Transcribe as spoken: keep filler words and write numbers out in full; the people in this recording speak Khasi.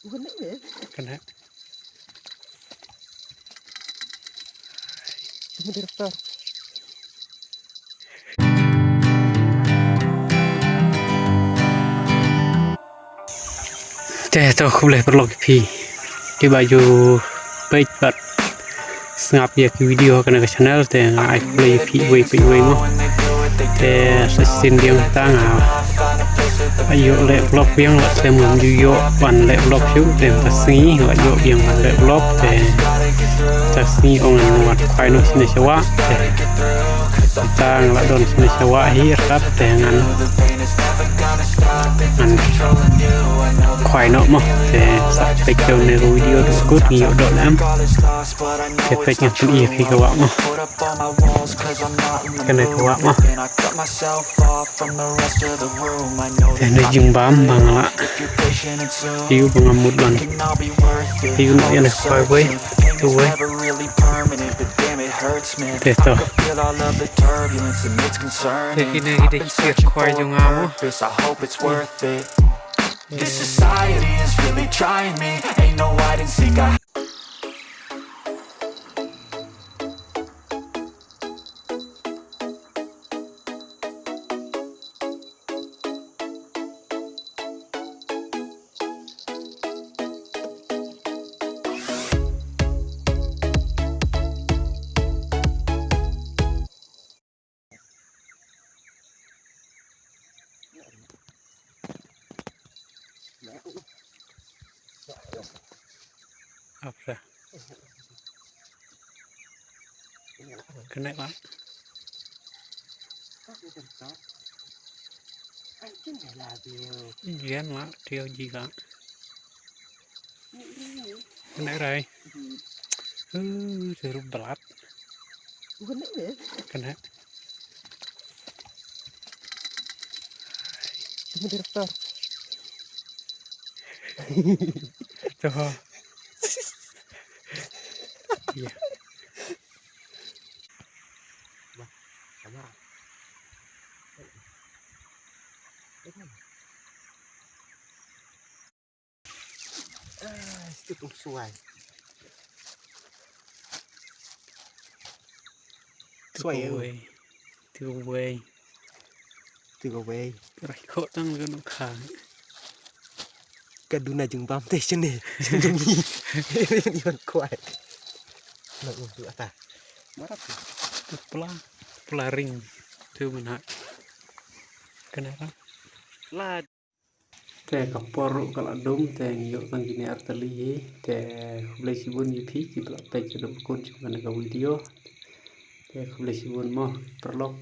Kane. Te to khublei paralok ïa phi kiba ju peit bad sngap ïa ki video ha kane ka channel, te nga ai khublei ïa phi uwei pa uwei mo. Te sa shisien biang ta nga ïoh leh vlog biang, la slem ngam ju ïoh ban leh vlog shuh, te mynta sngi la ïoh biang ban leh vlog, te mynta sngi ong ngan wan khwai noh shane sha wah, te mynta nga la don shane sha wah hi, rap te ngan ngan khwai noh mo, te sa peit ïa une u video, duk kut ngi ïoh doh lem. Te peit ngan pyni ïa phi ka wah mo. Kane ka wah mo. Te ne jingbam ba nga lah ïoh ba nga mut ban ïoh noh ïa ne khwai wei tu wei. Te to. Te kine ki dei ki khwai jong nga mo. This society is really trying me. Ain't no hide and seek. I Apa? Kena lah. Jen lah, dia ji lah. Kena rai. Uh, seru belat. Kena. Tunggu direktor. Tuh. Iya. Bah, sama. Ah, itu tu suai. Suai, eh. Suai. Suai. Suai. Rai kok tang le nuk kha. Ka duna jingbam te shane. Shane ni. Ni ban kwai. Nak untuk ata. Marap tu. Pla, pla ring. Tu mana. Kenapa? Lad. Te ka por ruh ka la dum, te ngi ïoh tang kine ar tylli hi. Te khublei shibun ïa phi kiba la peit haduh ba kut jong kane ka video. Te khublei shibun mo paralok.